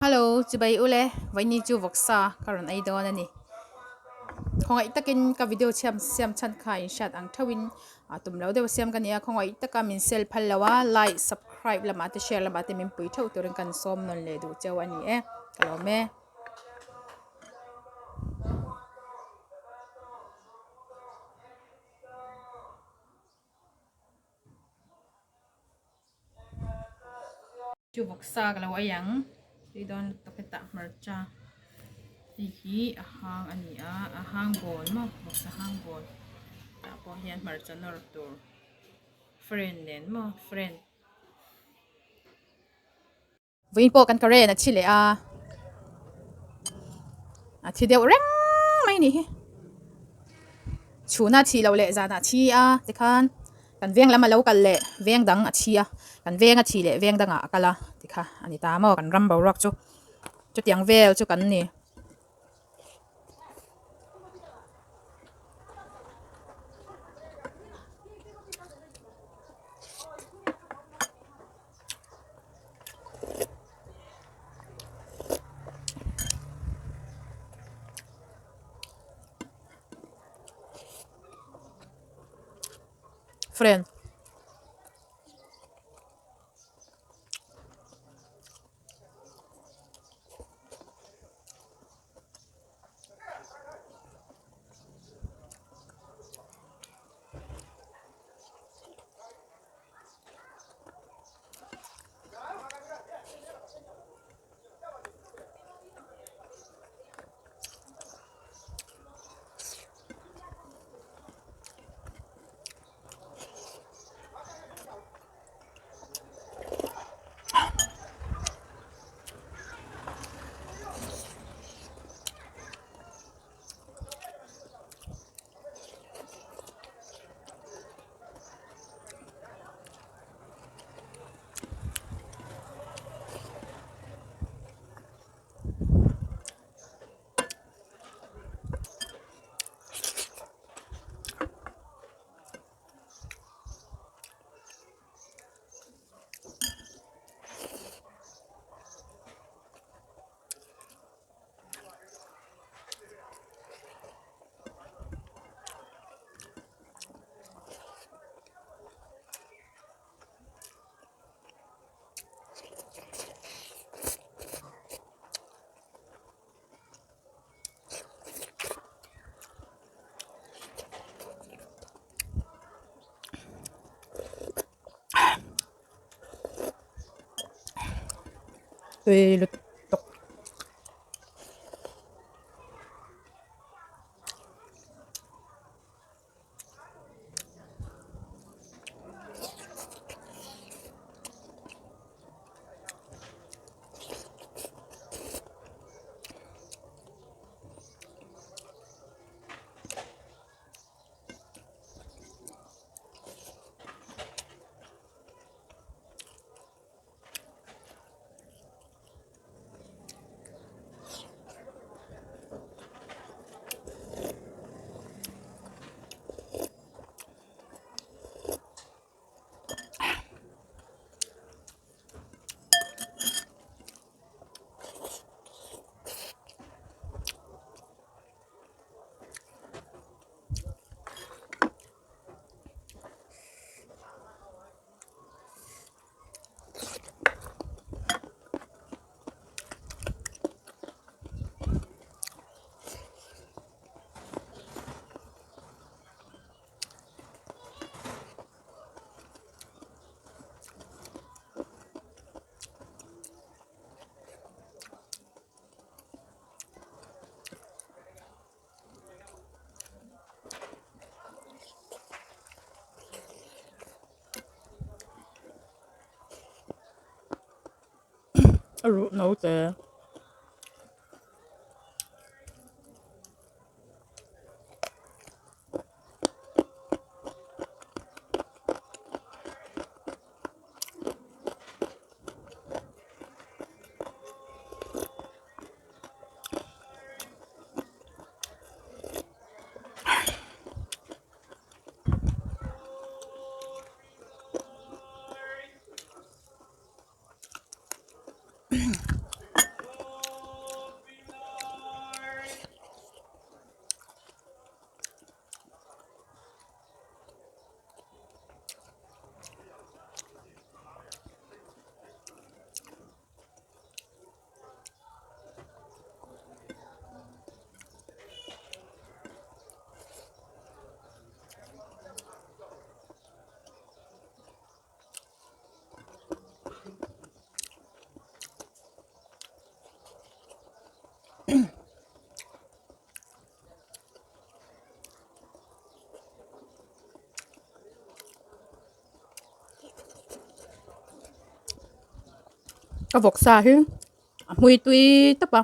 Hello chibai ule vaini chu vawksa ka rawn ei dawn a ni khawngaih takin ka video chhiam siam chhan kha in hriat ang theuhin a tum lo deuh siam ka ni a khawngaih taka min sel phal lo a like subscribe lamah te share lamah te min pui theuh turin kan sawm nawn leh duh cheu a ni e ka lawm e. Chu vawksa ka lo ei ang tui dawn lutuk hetah hmarcha hei hi a hang a ni a a hang bawl maw vawksa hang bawl tah pawh hian hmarcha nawr tur friend nen maw friend. Vawiin pawh kan current a thi leh a, a thi deuh reng mai a nih hi. Chhuna thih loh leh zanah a thi a tikhan kan veng lam a lo kal leh veng dang a thi a, kan veng a thih leh veng dangah a kal a tikha a ni ta maw kan ram boruak chu chutiang vel chu kan ni. Friend. Tui lutuk. A ruh no te. Ka vawksa hi a hmui tui tawp a.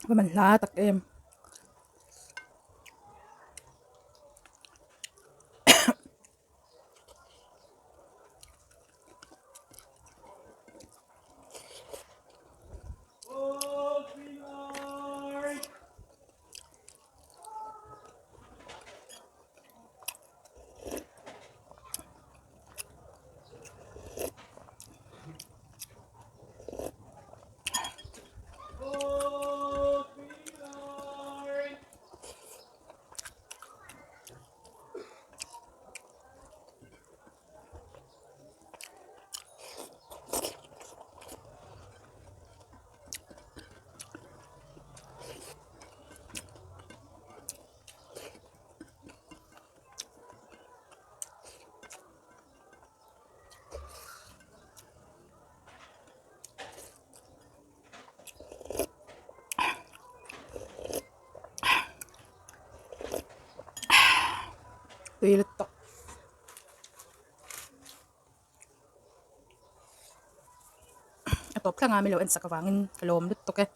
Va man hla tak em. Tui lutuk. A tawp thlanga milo en sak avangin ka lawm lutuk e.